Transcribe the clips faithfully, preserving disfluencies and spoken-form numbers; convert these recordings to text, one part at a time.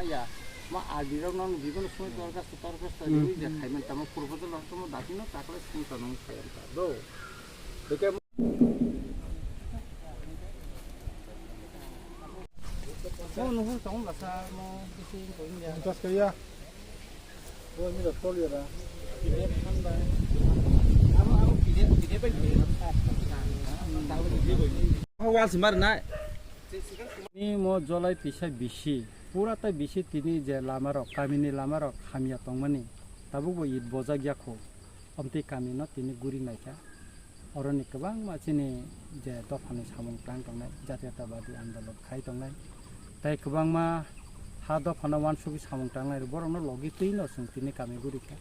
Ya, ma R D rok no bibino sumoi torgas torgas ta Hmm. rwi ya khaiman tamo proposal rok tamo dati no takle sung ta nung khayam ta do. Beke mo nuhur tong lasa mo kisi ko ya. Mutas kaya. Bo mi rok tol ya da. Amo amo pide pide pai. Wal simar na. Ni mo jolai tisa bisi, pura tai bisi tini je lama rok, kamini lama rok hamya tongmani, tabuk bo it bojak ya kho, omtwi kamino tini guri naikha. Oroni kwbangma chini je dophani samung tang tongnai, jatiyatabadi andolon khai tongnai, tai kwbangma ha dophano wansugwi samung tangnai rok, borokno logi twi no chwng tini kami guri kha.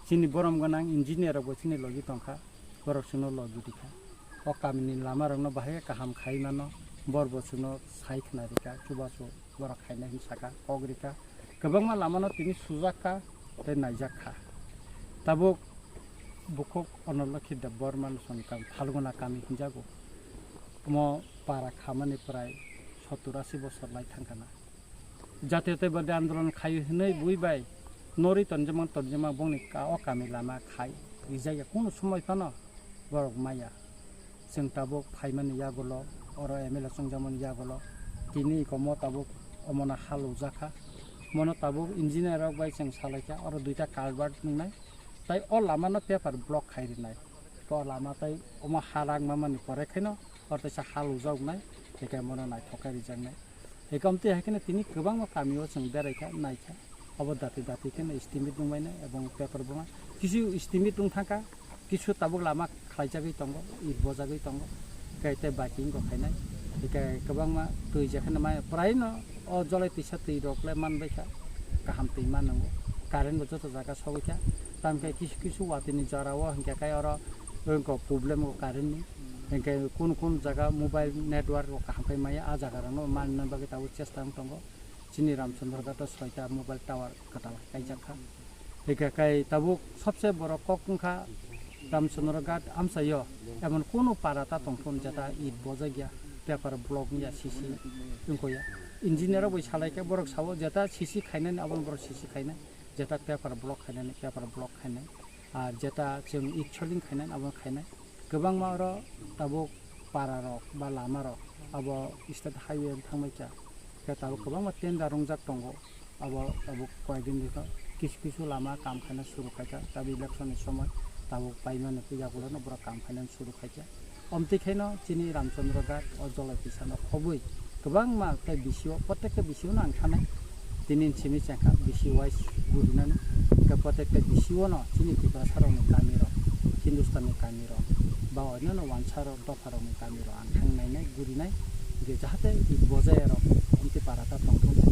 Chini borom gwnang engineer rok bo chini logi tongkha. Borok chwngno logi rikha. O kamini lama rokno bahai kaham khai mano, bor bo chwngno sai khna rikha, chubachu borok khainai hwn saka, kok rikha. Kwbangma lamano tini sujak kha tei naijak kha. Tabuk bukhuk Onolokhi Debbarma ni songkang Phalguna kami hinjago. Omo para khamani prai sottur asi bosor lai thangkha na. Jatiyatabadi andolon khai hwnwi bui bai norwi tonjama tonjama bongni ka-, o kami lama khai rijak ya, kunu somoi phano borok maya. Chwng tabuk phaimani yagulo, oro M L A chwngjakmani yagulo, tini ikomo tabuk omono ha lujakha. Mono tabuk engineer rok bai chwng salaikha, oro duita culvert wngnai, tai o lamano paper block khai rinai. O lama tai omo ha rang mamani pore khaino oro teisa ha lujaknai, hwnkhe mono naithok khe rijaknai. Ekamtwi hai kheno tini kwbangma kamio chwng beraikha, naikha. Obo dati dati kheno estimate nungbainai ebong paper buma. Kisu estimate nung thangkha, kisu tabuk lama khlaijagwi tongo, it bojagwi tongo. Khe tei baki wngkha khainai. Hwnkhe kwbangma twi je kheno mai praino o jolai tisa twi rok le manbaikha. Kaham twi mannango. Current bo joto jaga sogwi kha. Tamkhe kisu kisu watini jora o hwnkhe kai oro wngkha problem o current ni. Hwnkhe kun kun jaga mobile network rok kaham khai maya, a jaga rokno manna bagwi tabuk chesta wng tongo. Chini Ramchandra Ghat o soita mobile tower kwtal kaijak kha. Hwnkhe kai tabuk sobse borok kok wngkha Ramchandra Ghat amchaio emon kunu para ta tongthun jeta it bojak ya, paper block ya, C C wngkha ya. Engineer rok bai salai khe borok sao jeta C C khainani abo borok C C khainai, jeta paper block khainani paper block khainai, ar jeta chwng it soling khainani abo khainai. Kwbangma oro tabuk para rok ba lama rok abo state highway wng thangbai kha. Khe tabuk kwbangma tender wngjak tongo. Abo tabuk koyekdin bwkha kisu kisu lama kam khaina suru khaikha. Tabuk election ni somoi tabuk paimani yagulono borok kam khaina suru khaikha. Omtwi khaino chini Ramchandra Ghat o jolai tisano khobwi kwbangma tei bisio, protekta bisio no ang thanai. Tini simi chengkha bisi wise gurinani. Khe protekta bisio no chini Tiprasa rokni kami rok, Hindustan ni kami rok, ba onyono wansa rok, dopha rokni kami rok ang thang nainai, gurinai. Je jahate bojai rok omtwi para ta tongthung.